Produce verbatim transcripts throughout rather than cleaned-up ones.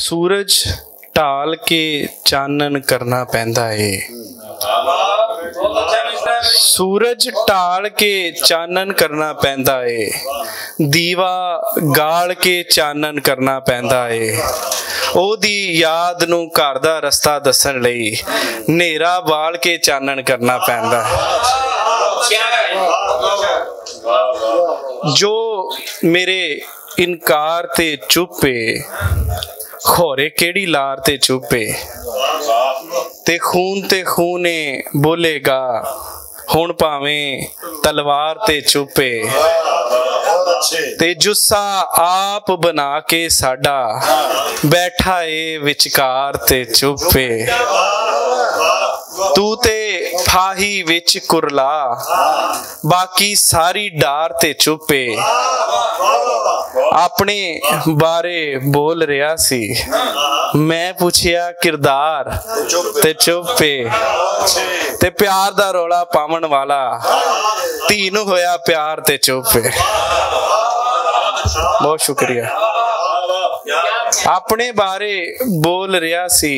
سورج ٹال کے چانن کرنا پیندا ہے۔ سورج ٹال کے چانن کرنا پیندا ہے۔ دیوا گال کے چانن کرنا پیندا ہے۔ او دی یاد نوں گھر دا رستہ دسن لئی نیرا بال کے چانن کرنا پیندا ہے۔ جو میرے انکار تے چپ اے، خورے کیڑی لار تے چپ اے۔ تے خون تے خون اے بولے گا، ہن پاویں تلوار تے چپ اے۔ تے جسا آپ بنا کے ساڈا بیٹھا اے وچکار تے چپ اے۔ تو تے پھاہی وچ کرلا، باقی ساری ڈار تے چپ اے۔ اپنے بارے بول رہیا سی، میں پوچھیا کردار تے چپ اے۔ تے پیار دا رولا پاون والا، تھی نو ہویا پیار تے چپ اے۔ بہت شکریہ۔ اپنے بارے بول رہیا سی،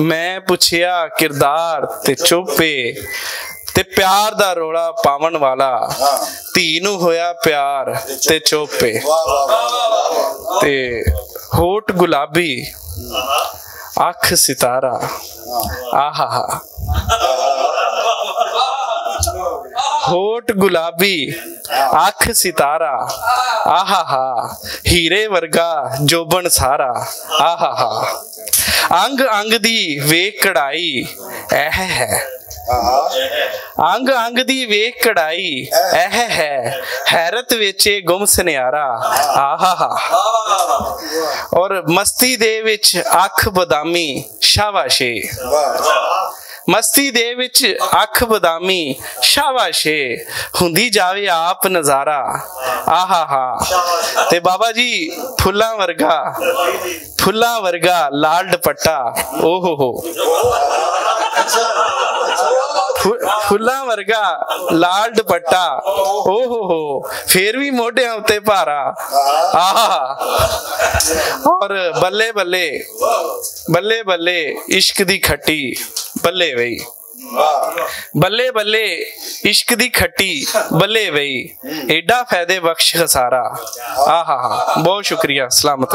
میں پوچھیا کردار تے چپ اے۔ تے پیار دا رولا پاون والا، تھی نو ہویا پیار تے چپ اے۔ تے ہوٹ گلابی، اکھ ستارہ، آہا ہا۔ ہوٹ گلابی، اکھ ستارہ، آہا ہا۔ ہیرے ورگا جوبن سارا، آہا ہا۔ انگ انگ دی ویکھ کڑائی، اہ ہے۔ انگ انگ دی ویکھ کڑائی، اہ ہے۔ حیرت وچ اے گم سنیارا، آہا ہا۔ اور مستی دے وچ اکھ بادامی، شاباشے۔ مستی دے وچ اکھ بادامی، شاباشے۔ ہوندی جاوے آپ نظارہ، آہا ہا۔ تے بابا جی، پھلاں ورگا، پھلاں ورگا لال دوپٹہ، او ہو ہو۔ پھلاں ورگا لال دوپٹہ، او ہو ہو۔ پھر وی موڈیاں اتے پارا، آہا۔ اور بلے بلے، بلے بلے عشق دی کھٹی، بلے وئی۔ بلے بلے عشق دی کھٹی، بلے وئی۔ ایڈا فائدے بخش خسارا، آہا ہا۔ بہت شکریہ، سلامت۔